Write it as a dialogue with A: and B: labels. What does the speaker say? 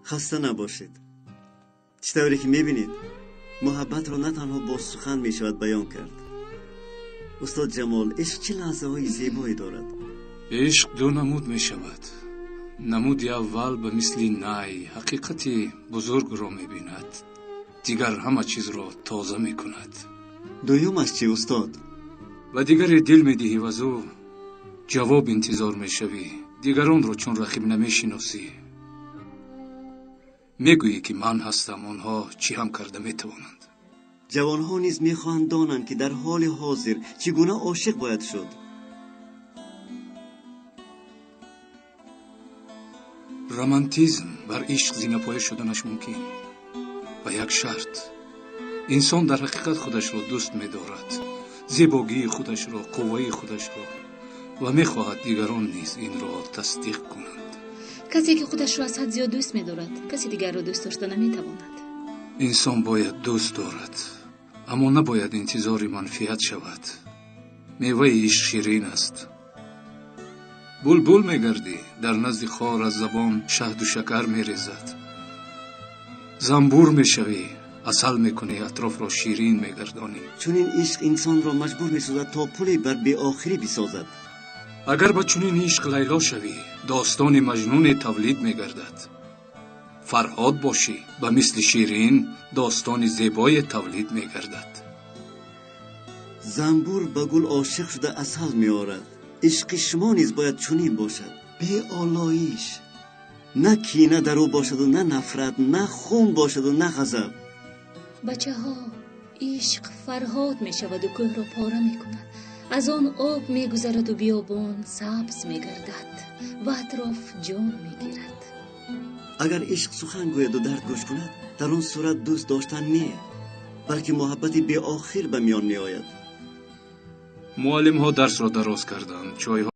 A: Хаста набошед. Чӣ тавре ки мебинед, муҳаббатро на танҳо бо сухан мешавад баён кард. Устод Ҷамол, ишқ чӣ лаҳзаҳои зебое дорад?
B: Ишқ ду намуд мешавад. Намуди аввал ба мисли най ҳақиқати бузургро мебинад, дигар ҳама чизро тоза мекунад.
A: Дуюмаш чӣ, устод?
B: Ба дигаре дил медиҳӣ ва аз ӯ ҷавоб интизор мешавӣ. Дигаронро чун рақиб намешиносӣ. Мегӯӣ, ки ман ҳастам, онҳо чӣ ҳам карда метавонанд.
A: Ҷавонҳо низ мехоҳанд донанд, ки дар ҳоли ҳозир чӣ гуна ошиқ бояд шуд.
B: Романтизм бар ишқ зинапоя шуданаш мумкин ба як шарт: инсон дар ҳақиқат худашро дӯст медорад, зебогии худашро, қувваи худашро, ва мехоҳад дигарон низ инро тасдиқ кунанд.
C: Касе ки худашро аз ҳад зиёд дӯст медорад, каси дигарро дӯст дошта наметавонад.
B: Инсон бояд дӯст дорад, аммо набояд интизори манфиат шавад. Меваи ишқ ширин аст. Булбул мегардӣ, дар назди хор аз забон шаҳду шакар мерезад. Занбур мешавӣ, асал мекунӣ, атрофро ширин мегардонӣ.
A: Чунин ишқ инсонро маҷбур месозад, то пуле бар беохирӣ бисозад.
B: Агар ба чунин ишқ Лайло шавӣ, достони Маҷнуне тавлид мегардад. Фарҳод бошӣ, ба мисли Ширин достони зебое тавлид мегардад.
A: Занбур ба гул ошиқ шуда асал меорад. Ишқи шумо низ бояд чунин бошад, беолоиш. На кина дар ӯ бошаду на нафрат, на хун бошаду на ғазаб.
C: Бачаҳо, ишқ Фарҳод мешаваду кӯҳро пора мекунад. Аз он об мегузараду биёбон сабз мегардад ва атроф ҷон мегирад.
A: Агар ишқ сухан гӯяду дард гӯш кунад, дар он сурат дӯст доштан не, балки муҳаббати беохир ба миён меояд.
B: Муаллимҳо дарсро дароз карданд, чойҳо